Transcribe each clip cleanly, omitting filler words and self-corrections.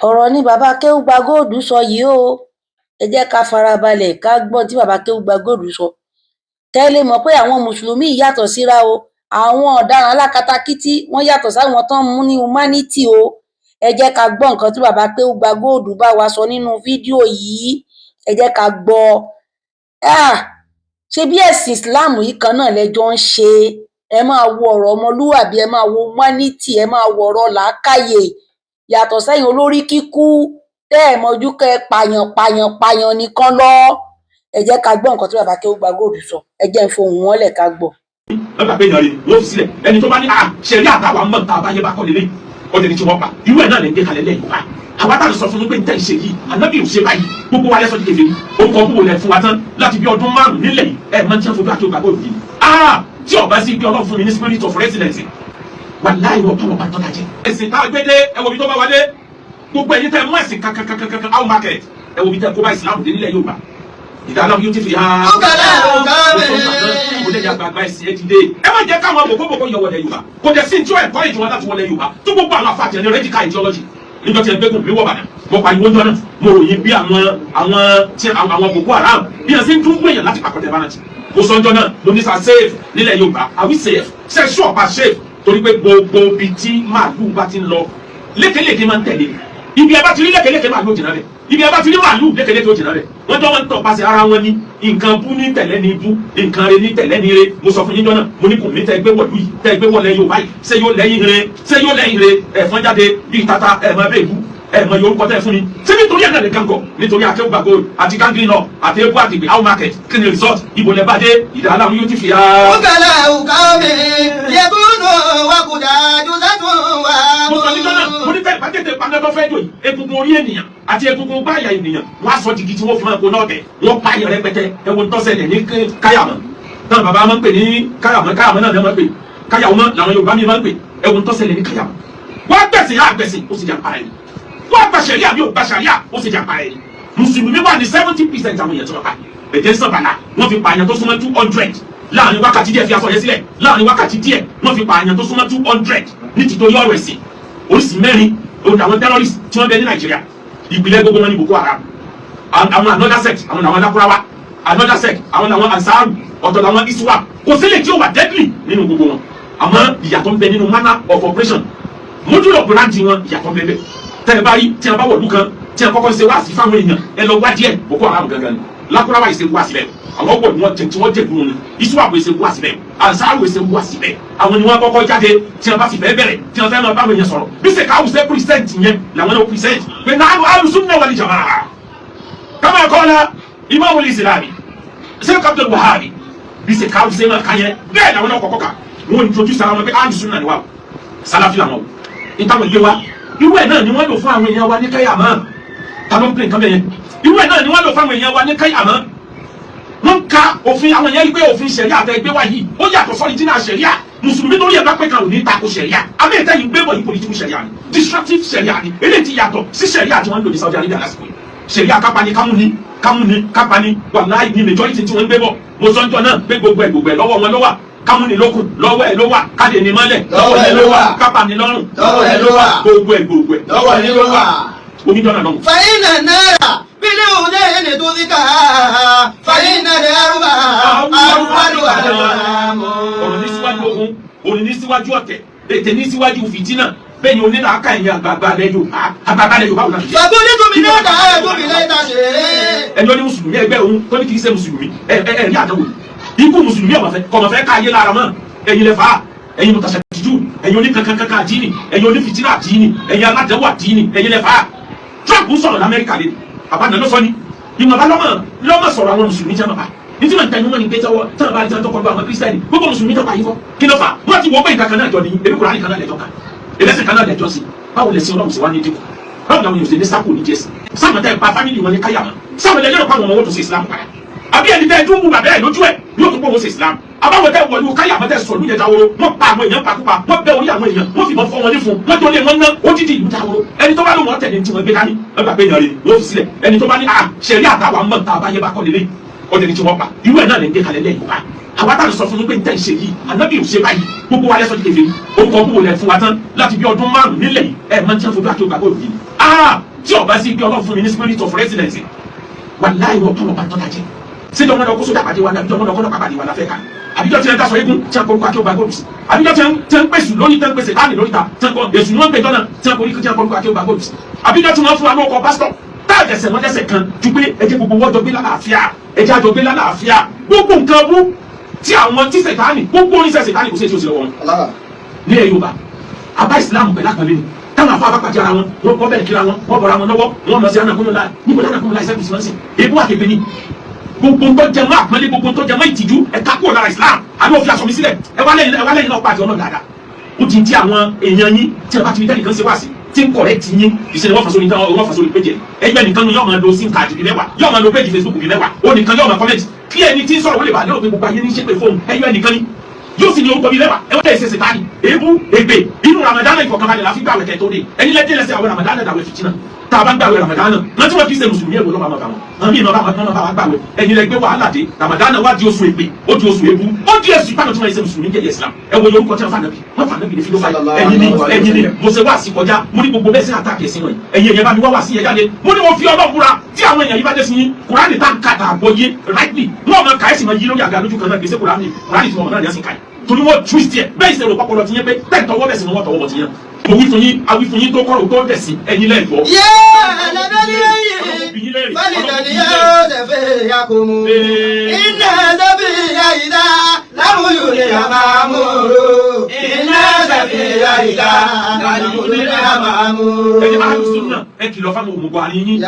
Ọ̀rọ̀ ni Bàbá Akéúgbàgold sọ yìí o. Ẹ jẹ́ ká fara balẹ̀ ká gbọ́ tí Bàbá Akéúgbàgold sọ, kẹ́ ẹ lè mọ̀ pé àwọn mùsùlùmí yàtọ̀ síra o. Àwọn ọ̀daràn alákatakítí, wọ́n yàtọ̀ sáwọn tó ń mú ní humanity o. Ẹ jẹ́ ká gbọ́ nǹkan tí Bàbá Akéúgbàgold bá wa sọ nínú fídíò yìí. Ẹ jẹ́ ká gbọ́. Ah, ṣe bí ẹ̀sìn Islam yìí kan náà lẹjọ́ ń ṣe. Ẹ máa wo ọ̀rọ̀ ọmọlúwàbí, ẹ máa wo humanity, ẹ máa wo ọ̀rọ̀ làákàyè, yàtọ̀ sẹ́yìn olórí kíkú tẹ́ ẹ̀ mọ̀jú kẹ́ ẹ pààyàn, pààyàn, pààyàn nìkan lọ. Ẹ jẹ́ ká gbọ́ nǹkan tí Bàbá Akéúgbàgold sọ. Ẹ jẹ́ ń fohùn wọn lẹ̀ ká gbọ́. Wọ́n gbà pé èèyàn rè wọ́n fi sílẹ̀. Ẹni tó bá ní à ṣẹ̀rí àtàwọn mọ̀ tá a bá yẹ bá kọ́ lélẹ̀, ó dẹni tí wọ́n pa. Irú ẹ̀ náà lè gbé kalẹ̀ lẹ́yìn wa. Àwa táwọn sọ fún mi pé n tẹ́ ń ṣe yìí, ànábì ò ṣe báyìí, gbogbo wa lẹ́sọ̀ di kèfèrí. Orúkọ kúwò lẹ̀ fún wa tán láti bí ọdún 5 nílẹ̀ yìí. Ẹ̀ máa ń tí wọ́n fojú Akéúgbàgold yìí, ah, tí ọba sí pé Ọlọ́run fún mi ní spirit of resilience, wàláhì, wọ́n tọ́wọ́ bá tọ́ka jẹ. Ẹ̀sìn tá a gbé dé, ẹ wo ibi tó bá wa dé. Gbogbo ẹ̀yin tẹ́ mú ẹ̀sìn kankankankan how market, ẹ wo ibi tẹ́ kó bá ìsìlámù dé nílẹ̀ Yorùbá. Ìdáná yóò ti fi hàn. Mo lè yàgbà ẹ̀sìn ẹ̀ dìde. Ẹ má jẹ́ káwọn bòkóbòkó yọ wọlé Yorùbá. Kò dẹ̀ sí ní tí ó encourage wọn láti wọlé Yorùbá tó gbogbo àwọn afáàtì ẹni radical ideology. Níjọ́ tí ẹ gbẹ́gùn mi wọ̀ bàdàn, mo pariwo ńjọ́ náà, mo ròyìn bí àwọn tí àwọn Boko Haram bí ẹ ṣe ń dún gbèyàn láti pàkọ́tẹ̀ bá náà ti. Mo sọ ńjọ́ náà, mo ní sa safe nílẹ̀ Yorùbá. Are we safe? Ṣe sure pa safe? Torí pé gbogbo ibi tí màálù bá ti ń lọ, lékelèké máa ń tẹ̀lé. Ibi ẹ bá ti rí lékelèké, màálù ò jìnnà bẹ̀. Ibi ẹ bá ti rí màálù, lékelèké ò jìnnà bẹ̀. Wọ́n jọ wọ́n ń tọ̀ pàṣẹ ara wọn ní nǹkan bú ní tẹ̀lé ní bú, nǹkan re ní tẹ̀lé ní re. Mo sọ fún yín jọ náà, mo ní kùn mí tẹ́ gbé wọ̀lú yìí, tẹ́ gbé wọlé Yorùbá yìí, ṣé yóò lẹ́yìn re? Ṣé yóò lẹ́yìn re? Ẹ̀fọn jáde bíi tata, ẹ̀ mọ bẹ́ẹ̀ bú, ẹ̀ mọ yorùkọ tẹ́ fún mi. Ṣé nítorí ẹ̀ náà lè gàngọ̀, nítorí Akéwùgbàgold àti gangri náà àti ebu àtìgbè how market? Kí ni result? Ibo lẹ bá dé? Ìdá aláwọ̀ yóò ti fi hàn. وكلاء قوم يكون وقدا جثث. Mo sọ níjọ́ náà, mo ní tẹ́lẹ̀ pàtẹ́tẹ̀ panẹ́tọ́ fẹ́ jò yìí, egungun orí ènìyàn àti egungun báyà ènìyàn, wọ́n á sọ digi tí wọ́n fi máa kó náà tẹ̀. Wọ́n pa ayọ̀ rẹpẹtẹ. Ẹ wo ntọ́sẹ̀lẹ̀ ní Káyàmọ́ náà. Bàbá máa ń pè ní Káyàmọ́, Káyàmọ́ náà ni wọ́n máa ń pè, Káyàmọ́ làwọn Yorùbá mi máa ń pè. Ẹ wo ntọ́sẹ̀lẹ̀ ní Káyàmọ́. Wọ́n gbẹ̀sìn yá gbẹ̀sìn, ó sì jà pa ẹni. Wọ́n gba sẹ̀ríà bí ò gba sẹ̀ríà, ó sì jà pa ẹni. Mùsùlùmí wà ní 70% àwọn èèyàn tí wọ́n pa. Ẹ̀jẹ̀ ń sàn bàlá. Wọ́n fi pààyàn tó súnmọ́ 200 láàrin wákàtí díẹ̀. Fi aṣọ yẹn sílẹ̀. Láàrin wákàtí díẹ̀, wọ́n fi pààyàn tó súnmọ́ 200 ní tìtorí ọ̀rọ̀ ẹ̀sìn. Oríṣi mẹ́rin òun àwọn terrorist tí wọ́n bẹ ní Nàìjíríà. Ìpìlẹ̀ gbogbo wọn ní Boko Haram, àwọn another sect, àwọn làwọn Lakurawa, another sect, àwọn làwọn Ansaru, ọ̀tọ̀ làwọn ISWAP. Kò sílẹ̀ tí ó wà deadly nínú gbogbo wọn, àmọ́ ìyàtọ̀ ń bẹ nínú manner of operation, module operandi wọn, ìyàtọ̀ ń bẹ bẹ́ẹ̀. Tẹ́ ẹ bá rí tí ẹ bá wọ̀lú kan tí ẹ kọ́kọ́ ṣe wáàsí fáwọn èèyàn, ẹ lọ wá díẹ̀. Boko Haram gangan ni. Lakurawa yìí ṣe wáàsí bẹ́ẹ̀, àwọn wọ̀ ni wọ́n jẹ tí wọ́n jẹ dùn ni. ISWAP ṣe wáàsí bẹ́ẹ̀, Ansaru ṣe wáàsí bẹ́ẹ̀. Àwọn ni wọ́n kọ́kọ́ jáde tí wọ́n bá sì fẹ́ bẹ̀rẹ̀, tí wọ́n fẹ́ máa báwọn èèyàn sọ̀rọ̀. Bí sèkáwù ṣe present yẹn làwọn náà present pé náà alùsùn náà wal jamaa kama qala imamul islami Sheikh Abdul Wahabi. Bí sèkáwù ṣe máa kà yẹn, bẹ́ẹ̀ làwọn náà kọ́kọ́ kà. Wọ́n introduce ara wọn pé alùsùn náà ni wà o, sálàfí làwọn o, ìtàwọn ilé wa. Irú ẹ̀ náà ni wọ́n lò fún àwọn èèyàn wa ní Káyàmọ́. Ta ló ń pè nǹkan bẹ́ẹ̀ yẹn? Irú ẹ̀ náà ni wọ́n lò fún àwọn èèyàn wa ní Káyàmọ́. Wọ́n ń ka òfin àwọn èèyàn yìí pé òfin ṣẹ̀ríà àtẹ̀gbé wa yìí, ó yàtọ̀ sọ́ni jìnnà ṣẹ̀ríà. Mùsùlùmí tó rí ẹ̀ bá pé kan ò ní tako ṣẹ̀ríà. Àmì ìtẹ́ yìí gbé bọ̀ yìí, political ṣẹ̀ríà ni, destructive ṣẹ̀ríà ni. Eléyìí ti yàtọ̀ sí ṣẹ̀ríà tí wọ́n ń lò ní Saudi Arabia lásìkò yìí. Ṣẹ̀ríà kápani, kámúni kámúni kápani, wàláhì, ní majority tí wọ́n ń gbé bọ̀. Mo sọ ń jọ náà pé gbogbo ẹ̀ gbogbo ẹ̀ lọ́wọ́ wọn ló wà. Kámúni lókun, lọ́wọ́ ẹ̀ ló wà. Káde ní mọ́lẹ̀, lọ́wọ́ ẹ̀ ló wà. Kápani lọ́rùn, lọ́wọ́ ẹ̀ ló wà. Gbogbo ẹ̀ gbogbo ẹ̀ lọ́wọ́ ẹ̀ ló wà. Oníjọ́ náà lọ́hùn. فإن النار بالهدين تذكى، فإن الأربع أول ألوام. Ọ̀rọ̀ ní síwájú ogun, òní ní síwájú ọ̀tẹ̀, ètè ní síwájú fìtínà. Bẹ́ẹ̀ ni onílàákà ẹ̀yìn àgbààgbà lẹ Yorùbá, àgbààgbà lẹ Yorùbá wò náà. فقلت من تعجب ليت شعري. Ẹni ó ní mùsùlùmí ẹgbẹ́ òun tó ní kì í ṣe mùsùlùmí, ẹ ẹ ẹ rí àdánwò ikú mùsùlùmí ọ̀mọ̀fẹ́ kọ̀mọ̀fẹ́ ká ayé lára mọ́. Ẹ̀yin lẹ fà á, ẹ̀yin mùtàṣàtìjú, ẹ̀yin oníkankankankan àdínì, ẹ̀yin onífìtínà àdínì, ẹ̀yin aládàáwò àdínì, ẹ̀yin lẹ fà á. Trump ń sọ̀rọ̀ lamẹ́ríkà lé àbáná ló sọ ni ìwọ̀nba lọ́mọ lọ́mọ sọ̀rọ̀. Àwọn mùsùlùmí jẹ́ màbá ní tí wọ́n ń tẹnu wọn ni pé tọwọ́ tí wọ́n bá rí tí wọ́n tó kọlu àwọn kírísítẹ́nì, gbogbo mùsùlùmí tó pa yín fọ́. Kí ló fà wọ́n ti wọ́n pé nǹkan kan náà jọ ní ebi Kùránì kan náà lẹ́jọ́ kan, ẹlẹ́sìn kan náà lẹ́jọ́ sí? Báwo lẹ sí Ọlọ́run sí wá ní dínkù? Báwo làwọn èèyàn ṣe ní sáko ní jẹ́sí sáwọn tẹ́ pa family wọn ní káyàmọ́? Sáwọn ẹlẹ́rọ pa àwọn ọmọ wọn tó ṣe Islam padà? Àbí ẹni tẹ́ dúnbù bàbá ẹ̀ lójú ẹ̀ yóò tún pọ̀ wọ́n ṣe Islam? Àbáwọn tẹ́ wọlé káyàmọ́, tẹ́ sọ̀lú yẹn dáwọ́rọ́, wọ́n pa àwọn èèyàn pakúpa, wọ́n bẹ́ orí àwọn èèyàn, wọ́n fìbọn fọ́ wọn ní fún wọ́n tó lé wọn ná odidi ìlú dáwọ́rọ́. Ẹni tó bá lóun ọ̀tẹ̀ ní tí wọ́n gbé dání, wọ́n gbà pé èèyàn rè wọ́n fi sílẹ̀. Ẹni tó bá ní à ṣẹ̀rí àtàwọn mọ̀ tá a bá yẹ bá kọ́ lélẹ̀. Ọdẹ ni tí wọ́n pa irú ẹ̀ náà lè ń gbé kalẹ̀ lẹ́yìn wa. Àwa tá à ń sọ fún yín pé n tẹ́ ń ṣe yìí, ànábì ò ṣe báyìí, gbogbo wa lẹ́sọ̀ di kèfèrí. Orúkọ kúrò lẹ̀ fún wa tán láti bí ọdún 5 nílẹ̀ yìí. Ẹ̀ máa ń tẹ́ fojú Akéwùgbà Gold yìí. Ah, tí ọba sí pé Ọlọ́run fún mi ní spirit of resilience, wàláhì, wọ́n tọ́lọ̀ bá tọ́ta jẹ́ síjọ́ wọn lọ kó sójà pàdé wa ní àbíjọ́ wọn lọ kọ́ lọ́pàá pàdé wa la fẹ́ ká, àbíjọ́ tí ẹ ń dasọ eégún tí a kọ́ orúkọ Akéwùgbà Gold sí, àbíjọ́ tí ẹ ń pèsè lórí, tí ẹ ń pèsè láàmì lórí ta, tí ẹ ń kọ́ èsù ni wọ́n ń pè jọ́nà, tí ẹ ń kọ́ orí, tí ẹ ń kọ́ orúkọ Akéwùgbà Gold sí, àbíjọ́ tí wọ́n fún wa lóko pásítọ̀ tá a dẹ̀sẹ̀ wọ́n dẹ́sẹ̀ kan ju pé ẹ jẹ́ gbogbo wọ́n jọ gbé lálàáfíà, ẹ jẹ́ àjọ gbé lálàáfíà. Gbogbo nǹkan bú tí àwọn tí Sẹ̀tánì, gbogbo oníṣẹ́ Sẹ̀tánì, kò sí èso sí lọ́wọ́ wọn nílẹ̀ Yorùbá. Àbá Ìsìlámù pẹ̀lú àpẹẹrẹ ni táwọn afọ abápàdé ara wọn, wọn kọ́ bẹ́ẹ̀ kíra wọn, wọ́n bọ̀ra wọn lọ́wọ́, wọn lọ sí anakunmu láì níbo anakunmu láì sẹ́kù sí wọn sí ebú àkègbè ni. Gbogbo ń tó jẹ mọ́ àpọ́nlé, gbogbo ń tó jẹ mọ́ ìtìjú, ẹ̀ka kúrò lára Islam. Àbí òfin aṣọ mi sílẹ̀, ẹ wá lẹ́yìn, ẹ wá lẹ́yìn náà pàdé ọ̀nà dáadáa. Ó ti di àwọn èèyàn yín tí ẹ bá ti rí tẹ́nìkan ṣe wá sí tí ń correct yín, ìṣẹ̀lẹ̀ wọ́n fà sórí tán, wọ́n fà sórí page ẹgbẹ́ nìkan ni yóò máa lo sim card bíi 10, yóò máa lo page Facebook bíi 10, ó nìkan yóò máa comment kí ẹni tí ń sọ̀rọ̀ wọlé bá lérò pé gbogbo ayé ní ṣépè fóun. Ẹyọ ẹnìkan ni yóò sì ní orúkọ bíi 10. Ẹ wọ́n tẹ̀ ṣe ṣètánì, èébú, ègbè. Inú Ramadan, ìfọ̀kànbalẹ̀ la fi gbàwẹ̀ kẹ́ tó dé. Ẹni lẹ́dí lẹ́sẹ̀ àwọn Ramadan dàwẹ̀ fìtínà. Tá a bá gbàwẹ̀ Ramadan náà tí wọ́n kì í ṣe mùsùlùmí, ẹ̀wọ̀ lọ́wọ́ àwọn àwọn míì náà bá wọn bá wa gbàwẹ̀. Ẹ̀yin lẹ gbé wàhálà dé. Ramadan wá di oṣù ègbè, ó di oṣù èébú, ó di èsù ìpàdé tí wọ́n ṣe mùsùlùmí jẹ́ Islam. Ẹ wo orúkọ tí wọ́n fà nàbì, wọ́n fà nàbì ní fi ló fà. Ẹ̀yin ni, ẹ̀yin ni mo ṣe wá sí kọjá. Mo ní gbogbo bẹ́ẹ̀ sí àtàkì ẹ̀sìn wọn. Ẹ̀yin ẹ̀yẹ bá mi wá wá sí yẹn jáde. Mo ní mo fi Ọlọ́run búra, tí àwọn èèyàn yìí bá dé sí yín, Kùránì tá n kà tà àgbọ̀ yé rightly, wọ́n máa kà ẹ́ sì máa yí lórí àga lójú kan náà. Gbèsè Kùránì, Kùránì tí wọ́n náà ní ẹ̀sìn káyì, torí wọ́n twist yẹ bẹ́ẹ̀ ṣe rò pọpọlọ ti yẹn pé tẹ̀ tọwọ́ bẹ̀ sí ni wọ́n tọwọ́ bọ̀ ti yẹn. Mo wí fún yín, awí fún yín tó kọ́rọ̀ tó dẹ̀ sí ẹ̀yin lẹ́ẹ̀gbọ́. Yé ẹlẹ́dẹ́lẹ́ fẹ́lìdẹ̀lẹ́ yóò tẹ̀fẹ́ yakumu. Iná sẹ́fì àyídá lámúyù ní àmàmúrò. Iná sẹ́fì àyídá lámúyù ní àmàmúrò. Ẹni alùsùn náà, ẹ kìlọ̀ fáwọn òmùgọ̀ àárín yín,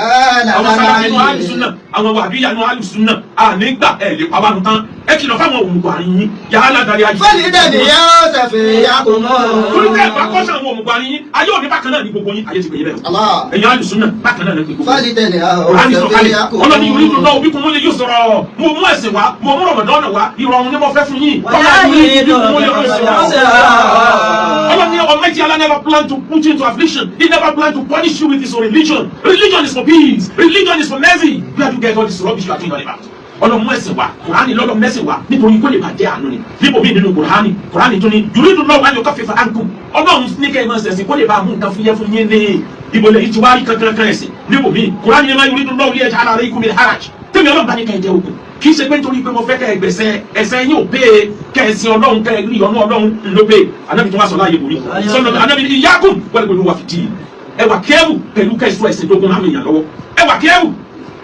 àwọn sábà nínú alùsùn náà, àwọn wàbíyà nínú alùsùn náà, ànígbà ẹ lè pa wánu tán. Ẹ kìlọ̀ fáwọn òmùgọ̀ àárín yín yàrá darí ayé. Fẹ́lìdẹ̀lẹ́ yóò tẹ̀fẹ́ yakumu. Torí tẹ́ ẹ bá kọ́sàn àwọn òmùgọ̀ àárín yín, ayé òní bákan náà ní gbogbo yín, ayé ti pè yín bẹ́ẹ̀ o. Allah. Ẹ̀yin alùsùn náà, bákan náà ní gbogbo yín. Fẹ́lìdẹ̀lẹ́ yóò Kùránì tẹ̀fẹ́ sọ̀kalẹ̀, yakumu. Ọlọ́ni ìrírí náà òbí kún mú lè yóò sọ̀rọ̀. Mo mú ẹ̀sìn wá, mo mú Ramadan wá, ìrọ̀rùn ni mo fẹ́ fún yín. Ọlọ́ni ìrírí kún mú lè yóò sọ̀rọ̀. Ọlọ́ni Almighty Allah never planned to put you into affliction. He never planned to punish you with his religion. Religion is for peace. Religion is for mercy. Where do you get all this rubbish you are doing all about? Ọlọ́run mú ẹ̀sìn wá, Kùránì lọ́lọ́ mẹ́sìn wá nítorí kó lè bá jẹ́ àánú ni. Níbo mí nínú Kùránì, Kùránì tún ní yuridu Allahu an yukhaffifa ankum. Ọlọ́run ní kẹ́ ẹ máa ṣẹ̀sìn kó lè bá mú nǹkan fúyẹ́ fún yín ní ibo lè ti wá rí kankan kan ẹ̀sìn. Níbo mí, Kùránì ní ma yuridu Allahu liyaj'ala alaykum min haraj. Tẹ́mi Ọlọ́run bá ní kẹ́ ẹ jẹ́ ogun, kì í ṣe pé nítorí pé mo fẹ́ kẹ́ ẹ gbẹ̀sẹ̀ ẹ̀ṣẹ̀ yín ò pé kẹ́ ẹ sin Ọlọ́run, kẹ́ ẹ rí ọ̀nà Ọlọ́run ló pé. Anábì tó wá sọ láàyè bòmí sọlọ, anábì ní iyyakum wal ghuluwwa fi ddin. Ẹ wà kẹ́rù pẹ̀lú kẹ́ ẹ sọ ẹ̀sìn dógún láwọn èèyàn lọ́wọ́. Ẹ wà kẹ́rù.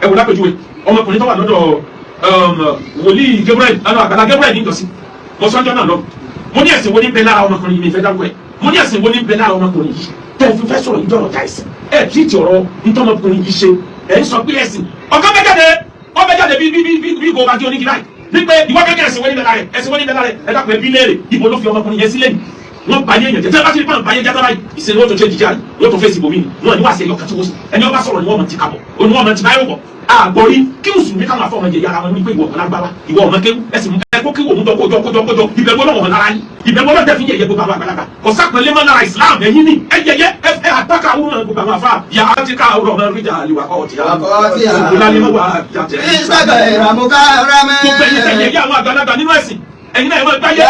Ẹ wò lápèjúwe ọmọkùnrin tó wà lọ́dọ̀ wòlíì Gabriel lọ́dọ̀ àgbàlá Gabriel ní ìjọsìn. Mo sọ́jọ́ náà lọ, mo ní ẹ̀sìn wo ní bẹ lára ọmọkùnrin yìí? Mi fẹ́ dárúkọ ẹ̀. Mo ní ẹ̀sìn wo ní bẹ lára ọmọkùnrin yìí tẹ́ ẹ fi fẹ́ sọ̀rọ̀ ìjọrọ̀ ọ̀tá ẹ̀sìn? Ẹ̀ tírìtì ọ̀rọ̀ ntọ́mọkùnrin yìí ṣe, ẹ̀ ń sọ pé ẹ̀sìn ọ̀gá bẹ́ jáde, ọbẹ̀ jáde bí bí bí bí kò bá gé onígi báyìí ní pé ìwọ gẹ́gẹ́ ẹ̀sìn wo ní bẹ lára rẹ̀, ẹ̀sìn wo ní bẹ lára rẹ̀. Ẹ dákun, ẹbí léèrè, ibo ló fi ọmọkùnrin yẹn sílẹ̀ ni? Wọ́n ba yé èèyàn jẹ́. Tí wọ́n bá ti rí pọ́n ba yé jẹ́ tọ́lá yìí, ìṣe ni wọ́n tó ṣe jíjà yìí, wọ́n tó fèsì bòmí wọn ní wàá ṣe ẹyọ kan tí wọ́n sì ẹni ọba sọ̀rọ̀ ni wọ́n mọ̀ ti kàbọ̀ òní wọ́n mọ̀ ti báyọ̀ bọ̀. Àgbọ̀rí kí mùsùlùmí káwọn afọ ọmọ yẹ yàrá wọn ní pé ìwọ ọmọ lágbára, ìwọ ọmọ kéwú, ẹsìn ẹkọ kéwú òun jọ kójọ kójọ kójọ. Ìbẹ̀rù Ọlọ́run hàn lára yín, ìbẹ̀rù Ọlọ́run tẹ̀ fi yẹ̀yẹ́ gbogbo àwọn àgbàlagbà, kò sápẹ́lẹ́ mọ́ lára Islam. Ẹ̀yin ni ẹ yẹ̀yẹ́ ẹ àtàkà àwọn ọmọ gbogbo àwọn afá yà á ti ká ọ̀rọ̀ ọmọ ríjà àlìwà kọ́ ti gbogbo ẹ̀yin tẹ̀ yẹ̀yẹ́ àwọn àgbàlagbà nínú ẹ̀sìn, ẹ̀yin náà ẹ̀ máa gbáyé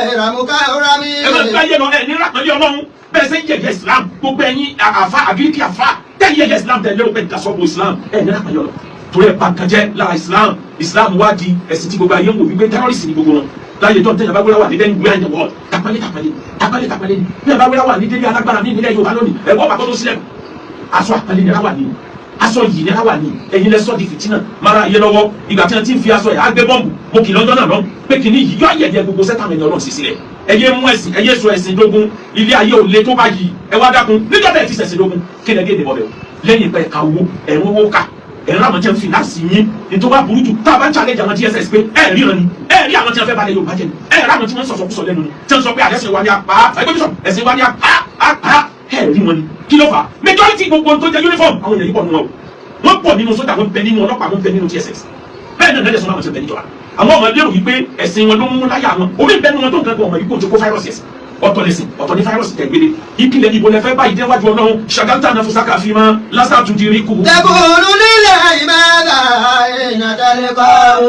ẹ máa gbáyé lọ ẹ̀ ní rápẹ́lẹ́ Ọlọ́run bẹ́ẹ̀ sẹ́ ń yẹ̀yẹ́ Islam. Gbogbo ẹ̀yin àfa àgíríkì àfa tẹ́ ń yẹ̀yẹ́ Islam, tẹ́ lérò pé dasọ́bù Islam, ẹ̀ ní rápẹ́lẹ́ Ọlọ́run torí ẹ̀ pàǹkàjẹ́ lára Islam. Islam wá di ẹ̀sìn tí gbogbo ayé ń wò wípé terrorist ni gbogbo wọn. Láyé tó ń tẹ̀yàn bá gbéra wà ní dẹ́ni wíwá in the world, tapẹ́lẹ́ tapẹ́lẹ́ tapẹ́lẹ́ tapẹ́lẹ́ ni. Bí ẹ bá gbéra wà ní délé alágbára ní ìpínlẹ̀ Yorùbá lónìí, ẹ̀ wọ́n bá tó sílẹ̀ aṣọ àpẹẹlẹ nira wà ní aṣọ yìí nira wà ní. Ẹ̀yin lẹ sọ di fìtínà mara ayé lọ́wọ́. Ìgbà tí wọ́n ti ń fi aṣọ yìí á gbé bọ́ǹbù, mo kì í lọ́jọ́ náà lọ pé kìíní yìí yọ ayẹyẹ gbogbo sẹ́tàmì ẹni Ọlọ́run sì sílẹ̀. Ẹ̀yẹ mú ẹ̀sìn, ẹ̀yẹ sọ ẹ̀sìn dógún. Ilé ayé ò le tó báyìí. Ẹ wá dákun, níjọ́ tẹ̀ ti sẹ̀sìn dógún, kí lẹ gé bọ̀bẹ̀ o lẹ́yìn pé ẹ̀ka owó ẹ̀rọ owó ká ẹ̀rọ àwọn tí wọ́n finance yín ní tó bá burú jù. Tá a bá ń challenge àwọn DSS pé ẹ̀ ríran ni, ẹ̀ rí àwọn tí wọ́n fẹ́ balẹ̀ Yorùbá jẹ́ ni, ẹ̀ rí àwọn tí wọ́n ń sọ̀sọ̀kúsọ lẹ́nu ni, tí wọ́n sọ pé àdẹ́sìn wa ni apá ẹgbẹ́ bísọ̀ ẹ̀sìn wa ni apá apá, ẹ̀ rí wọn ni. Kí ló fà á? Majority gbogbo tó jẹ́ uniform àwọn èèyàn yìí pọ̀ nínú wọn o. Wọ́n pọ̀ nínú sójà, wọ́n bẹ nínú ọlọ́pàá, wọ́n bẹ nínú DSS. Bẹ́ẹ̀ náà lẹ́sọ̀ láwọn ti bẹ níjọba. Àwọn ọmọ lérò wípé ẹ̀sìn wọn ló mú láyà wọn. Orí bẹ́ẹ̀ ni wọn tó nǹkan kan ọmọ yìí kò ti kó fáírọ̀sì ẹ̀sìn. Ọ̀tọ̀ lẹ̀sìn, ọ̀tọ̀ ní fáírọ̀sì tẹ̀gbélé. Ìpìlẹ̀ ìbò lẹ́fẹ́ báyìí déwájú Ọlọ́run ṣàgántà náà fúnṣákà fi mọ́ lásàtúndì rí kù. تقول لله ماذا حين تلقاه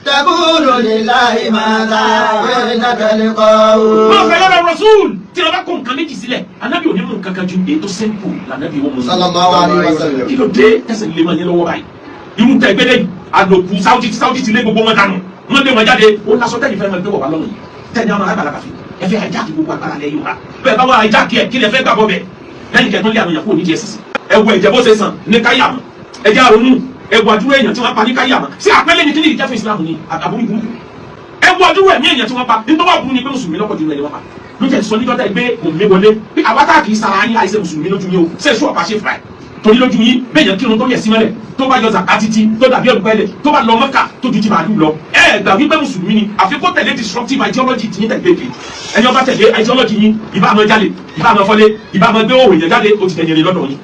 تقول لله ماذا حين تلقاه. Máa fẹ́ yára Rasul tí wọ́n bá kó nǹkan méjì sílẹ̀, anábì ò ní mú nǹkan kan ju èyí tó simple lànàbì ó mú. Sallallahu alayhi wa sallam. Kí ló dé tẹ̀sán lè máa yẹn lọ́wọ́ báyìí? Irú tẹ gbélé yìí, àlòkù Saudi tí Saudi ti lé gbogbo wọn dànù, wọ́n lé wọn jáde, ó lásọ tẹ́yìn fẹ́ máa gbé wọ̀ wá lọ́rùn yìí. Tẹ́ni àwọn alágbàlagbà fi ẹ fẹ́ hijack gbogbo agbára lẹ́yìn wa. Bẹ́ẹ̀ bá wá hijack ẹ̀, kí lẹ fẹ́ gbàgbọ́ bẹ̀? Lẹ́yìn kẹ́tọ́ lé àwọn èèyàn kúrò ní DSS. Ẹ wo ẹ̀jẹ̀ bó ṣe sàn ní Káyàmù. Ẹ jẹ́ àrònú, ẹ wo àdúrà èèyàn tí wọ́n pa ní Káyàmù. Ṣé àpẹẹlẹ ni kí ni ìjẹ́ fún Ìsìlámù ni àbúrú burúkú? Ẹ wo àdúrà ẹ̀mí èèyàn tí wọ́n pa, nítorí wọ́n burú ni pé mùsùlùmí lọ́pọ̀ jù lọ ẹni wọ́n pa. Ló jẹ́ sọ níjọ́ tẹ́ gbé òmí wọlé pé àwa tá kì í sara yín àìsè mùsùlùmí lójú yín o, ṣé èso ọ̀pá ṣe fà ẹ̀ torí lójú yín bẹ́ẹ̀ yẹn kírun tó yẹ sí mọ́lẹ̀, tó bá yọ zàká títí tó dàbí ẹ̀rù pẹ́lẹ̀, tó bá lọ Mọ́kà tó ju ti màálù lọ, ẹ gbà wípé mùsùlùmí ni. Àfi kó tẹ̀lé disruptive ideology tí yín tẹ̀lé kejì. Ẹni ọba tẹ̀lé ideology yín, ìbá máa jalè, ìbá máa fọ́lé, ìbá máa gbé òwò yẹn jáde, ó ti tẹ̀yìn rè lọ́dọ̀ yín.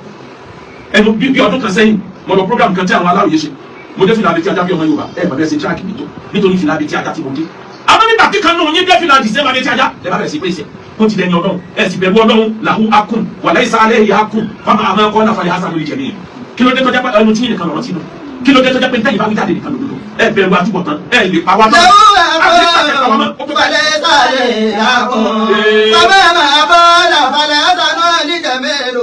Ẹnu bí ọdún kan sẹ́yìn, mo lọ program kan tí àwọn aláròye ṣe. Mo dé fìlà abetí ajá bí ọmọ Yorùbá, ẹ bàbá ẹ ṣe tíráàkì mi tó nítorí fìlà abetí ajá tí mo dé. Àwọn nígbà kíkan náà yín dé fìlà àdìsẹ́ abetí ajá, ẹ bá bẹ̀rẹ̀ sí pèsè kó ti dẹni Ọlọ́run, ẹ sì bẹ̀rù Ọlọ́run làwọn akùn wàlẹ́ ìsàlẹ̀ ìyá akùn fáwọn àmọ́ ẹ̀kọ́ náà falẹ̀ hasan lórí jẹ̀mí. Kí ló dé tọ́jà pé ẹnu tí yín nìkan lọ́rọ́ sínú? Kí ló dé tọ́jà pé ntẹ́yìn bá wí jáde nìkan lòdòdó? Ẹ bẹ̀rù àtúbọ̀tán, ẹ lè pa wá tán. له أخ فليس عليه حق فمهما قال فالحسن لجميل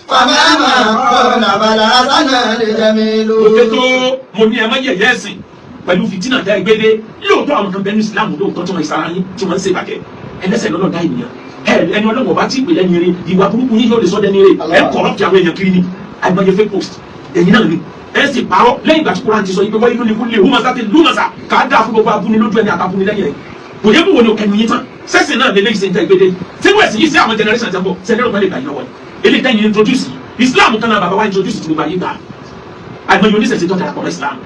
فمهما قال فالحسن لجميل. Mo ké tó mo ní ẹ má yẹ̀yẹ́ ẹ̀sìn pẹ̀lú fìtínà dá ìgbélé. Lóòótọ́ àwọn kan bẹ ní Islam lóòótọ́ tí wọ́n ìsara yín tí wọ́n ń ṣe ìbàjẹ́ ẹlẹ́sẹ̀ lọ́nà dá ènìyàn ẹ ẹni ọlọ́wọ́ bá tí ì pè lẹ́ni eré. Ìwà burúkú yín yóò lè sọ dẹni eré. Ẹ corrupt àwọn èèyàn kiri ni, àìmọye fake post ẹ̀yin náà ni ẹ sì parọ́ lẹ́yìn ìgbà tí Kúránì ti sọ yìí pé wáyé lónìí kúlẹ̀ húmọ́sá ti lúmọ̀sá kà á dáa fún gbogbo abúni lójú ẹni àtàbúni lẹ́yìn ẹ̀. Kò yẹ kó wo ni o kẹnu yín tán sẹ́sìn náà lélẹ́yìí ṣe ń tẹ́ ìgbéde tí wọ́n ẹ̀sìn yìí sí àwọn generation tẹ́ ń bọ̀ sẹ́ni ọ̀rọ̀ pẹ̀lú ìgbà yìí lọ́wọ́ yìí eléyìí tẹ́yìn introduce yìí. Islam kan náà bàbá wa introduce tí gbogbo ayé gbà. Àìmọye oníṣẹ̀ṣe tó darapọ̀ mọ́ Islam,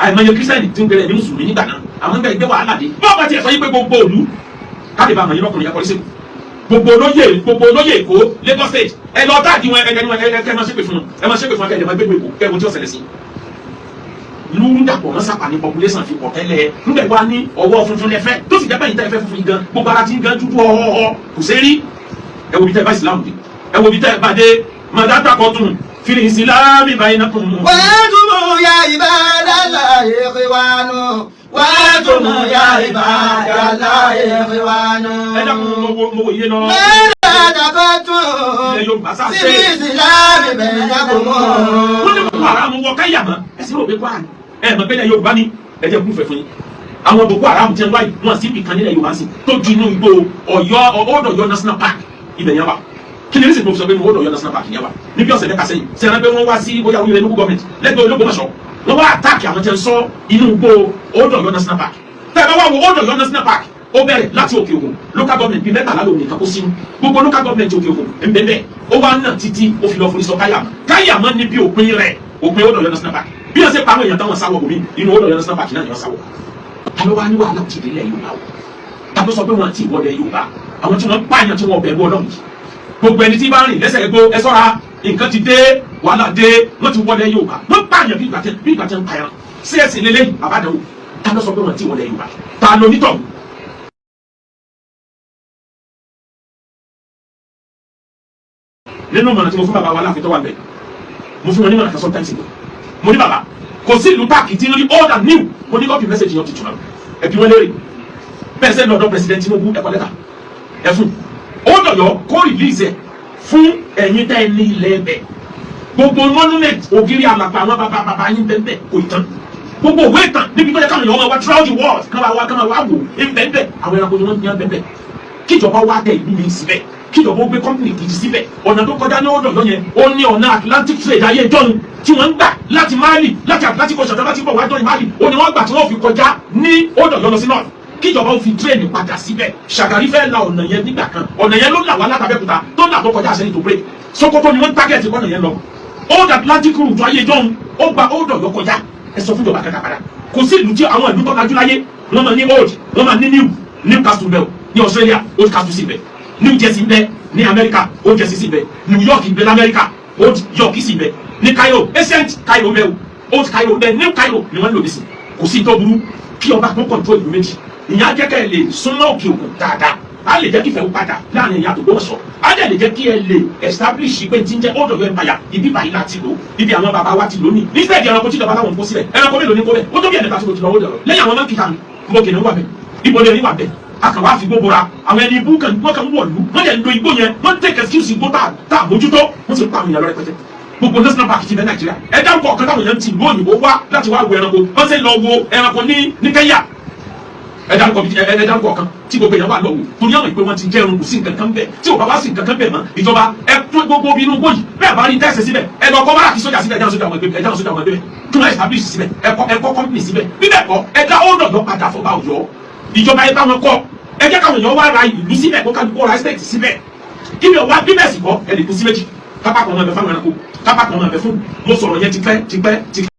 àìmọye kírísítẹ́nì tí ń pèrè ní mùsùlùmí nígbà náà. Àwọn ń bẹ ìgbé wàhálà dé bọ́ọ̀ bá tiẹ̀ sọ yí pé gbogbo òlu káde bá àmọ̀ yín lọ́kùnrin yẹn kọ́rí sẹ́kù gbogbo olóyè, gbogbo olóyè Èkó, Lagos State, ẹ lọ táàgì wọn, ẹ ẹ ẹ ẹ máa ṣépè fún wọn, ẹ máa ṣépè fún wọn, kẹ́ ẹ máa gbégbé Èkó kẹ́ ẹ wo tí ó ṣẹlẹ̀ sí. Lúrú dàpọ̀ mọ́ sápà ní population fi pọ̀ tẹ́lẹ̀ ńgbẹ̀ wá ní ọwọ́ funfun lẹ́fẹ́ tó sì jẹ́ bẹ́yìn tẹ́ ẹ fẹ́ funfun yìí gan, gbogbo ara ti ń gan dúdú ọ̀họ̀ọ̀họ̀ kò ṣeé rí. Ẹ wo bí tẹ́ ẹ bá ìsìlámù dé, ẹ wo bí tẹ́ ẹ bá dé mọ̀dátà kọ́tún fìlì ìsìlámì báyìí náà kùn. وأنتم يا عباد الله إخوان وأنتم يا عباد الله إخوان. Ẹ dákun, mo wo iye lọ. ماذا تقتل Ilẹ̀ Yorùbá sáà في ṣe. الإسلام بينكم. Wọ́n ní Boko Haram wọ Káyàmọ́, ẹ sì rò pé Kwara ni ẹ mọ̀ pé ilẹ̀ Yorùbá ni. Ẹ jẹ́ kúfẹ̀ fún yín, àwọn Boko Haram ti ń wáyé wọn sí ibì kan nílẹ̀ Yorùbá sí tó ju inú igbó Ọ̀yọ́, Old Ọ̀yọ́ National Park ibẹ̀ yẹn wà. Kí ni rísì tó fi sọ pé Old Ọ̀yọ́ National Park yẹn wà? Níbi ọ̀sẹ̀ 3 sẹ́yìn sẹ́yìn pé wọ́n wá sí bóyá orílẹ̀ local government lẹ́gbẹ̀ẹ́ Ológbòmọ̀ṣọ́, wọ́n wá attack àwọn tẹ́ ń sọ inú igbó Old Ọ̀yọ́ National Park. Tẹ́ ẹ bá wá wo Old Ọ̀yọ́ National Park, ó bẹ̀rẹ̀ láti Òkè Ògùn local government bíi 13 lòun nìkan kó sínú gbogbo local government Òkè Ògùn ńbẹ́ńbẹ́. Ó wá nà títí ó fi lọ forí sọ Káyàmọ́. Káyàmọ́ níbi òpin rẹ̀, òpin Old Ọ̀yọ́ National Park. Bí wọ́n ṣe pa àwọn èèyàn táwọn sáwọ́ bòmí inú Old Ọ̀yọ́ National Park náà ni wọ́n sáwọ́. Ta ló wá ní wàhálà òtí ìdílé Yorùbá o? Ta ló sọ pé wọn àti ìwọlẹ̀ Yorùbá, àwọn tí wọ́n pààyàn tí wọ́n bẹ̀rù Ọlọ́run yìí? Gbogbo ẹni tí bá rìn lẹ́sẹ̀ gbó, ẹ ṣọ́ra, nǹkan ti dé, wàhálà dé. Wọ́n ti wọlé Yorùbá, wọ́n pààyàn bí ìgbà tẹ́ ń pààyàn sí ẹ̀sìn lélẹ́yìn àbádẹ́wò. Ta ló sọ pé wọn àti ìwọlẹ̀ Yorùbá? Ta ló nítọ̀? Nínú ìmọ̀ràn tí mo fún bàbá wa láàfin tó wà bẹ́ẹ̀, mo fún wọn ní ìmọ̀ràn kan sometimes ago. Mo ní bàbá, kò sí ìlú táàkì tí ń rí old and new. Mo ní copy message yẹn ti tún náà ẹbí wọn léèrè bẹ́ẹ̀ sẹ́ lọ́dọ̀ President Tinubu ẹ̀kọ́ lẹ́tà ẹ̀ fún ó dọ̀yọ́ kó release ẹ̀ fún ẹ̀yin tẹ́ ẹ ní ilẹ̀ ẹ̀bẹ̀. Gbogbo monument ògiri àlàpà àwọn bàbá bàbá yín bẹ́ẹ̀ bẹ́ẹ̀ kò ì tán. Gbogbo òwe ìtàn níbi tó yẹ káwọn èèyàn máa wá throughout the world kán máa wá, kán máa wá wò ń bẹ́ẹ̀ bẹ́ẹ̀. Àwọn ẹranko ni wọ́n ń yan bẹ́ẹ̀ bẹ́ẹ̀. Kíjọba wá tẹ ìlú mi síbẹ̀, kíjọba ó gbé company gidi síbẹ̀. Ọ̀nà tó kọjá ní ọ̀dọ̀ yọ yẹn, ó ní ọ̀nà Atlantic trade ayé ìjọ́un tí wọ́n ń gbà láti Mali, láti Atlantic Ocean tó bá ti bọ̀ wá jọ́ni Mali, ó ní wọ́n gbà tí wọ́n fi kọjá ní ọ̀dọ̀ yọ lọ sí north. Kíjọba ó fi train padà síbẹ̀. Ṣàgàrí fẹ́ la ọ̀nà yẹn nígbà kan. Ọ̀nà yẹn ló là wá látàbẹ́kúta tó là tó kọjá àṣẹyìn tó break Sokoto ni wọ́n target ọ̀nà yẹn lọ. Old Atlantic route ayé ìjọ́un ó gba Old Ọ̀yọ́ kọjá. Ẹ sọ fún ìjọba kẹta padà. Kò sí ìlú tí àwọn ìlú tó lajú láyé wọ́n máa ní old, wọ́n máa ní new. Newcastle bẹ́ẹ̀ ní Australia, Old Castle sì bẹ́ẹ̀. New Jersey bẹ́ẹ̀ ní America, Old Jersey sì bẹ́ẹ̀. New York bẹ́ẹ̀ lamẹ́ríkà, Old York sì bẹ́ẹ̀. Ní Cairo, ancient Cairo bẹ́ẹ̀ o, Old Cairo bẹ́ẹ̀, New Cairo ni wọ́n ń lò nísìn. Kò sí tó burú kí ọba tó control ìlú méjì. Ìyẹn á jẹ́ kẹ́ ẹ lè súnmọ́ òkè òkun dáadáa. Á lè jẹ́ kí ìfẹ́ padà láàrin ìyá tó gbọ́sọ̀. Á dẹ̀ lè jẹ́ kí ẹ lè establish pé tí ń jẹ́ Old Ọ̀yọ́ Empire, ibi báyìí láti lò, ibi àwọn bàbá wa ti lò ní. Instead, ẹranko tí ìjọba láwọn ń kó sílẹ̀, ẹranko mélòó ní kó bẹ́ẹ̀? Ó tó bí ẹ̀ẹ́dẹ́gbà tí mo ti lọ Old Ọ̀yọ́ lẹ́yìn àwọn monkey kan mo kìnnìún wà bẹ́ẹ̀, ibo lè rí wà bẹ́ẹ̀. A kàn wá fi gbogbo ra àwọn ẹni ibú kan, wọ́n kàn wọ̀lú, wọ́n dẹ̀ lo igbó yẹn, wọ́n take excuse igbó tá a mójútó, wọ́n sì pa àwọn èèyàn lọ rẹpẹtẹ. Gbogbo national park ti bẹ Nàìjíríà, ẹ dárúkọ ọ̀kan táwọn èèyàn ti ìlú òyìnbó wá láti wá wo ẹranko. Wọ́n sì lọ wo ẹranko ní Kenya. Ẹ dárúkọ ọ̀kan tí gbogbo èèyàn wà lọ wò, torí àwọn ìpè wọn ti jẹ́ ẹrun. Kò sí nǹkan kan bẹ́ẹ̀. Tí ò bá wá sí nǹkan kan bẹ́ẹ̀ mọ́, ìjọba, ẹ tún gbogbo inú igbó yìí bẹ́ẹ̀ bá rí tẹ́sẹ̀ síbẹ̀, ẹ lọ kọ́ barrack sójà síbẹ̀, ẹ dáhùn sójà wọn ẹgbẹ́, ẹ dáhùn sójà wọn ẹgbẹ́ kí wọ́n establish síbẹ̀, ẹ kọ́ company síbẹ̀. Bíbẹ̀ kọ́, ẹ dá Old Ọ̀yọ́ padà fọba Ọ̀yọ́. Ìjọba, ẹ bá wọn kọ́, ẹ jẹ́ káwọn èèyàn wá ra ìlú síbẹ̀, kó kálukú ra estate síbẹ̀. Kí ni ọwọ́ bíbẹ̀ sì kọ́? Ẹ lè kú sí méjì, kápá kan máa bẹ fáwọn ẹranko, kápá kan máa bẹ fún. Mo sọ̀rọ̀ yẹn tipẹ́ tipẹ́ tipẹ́.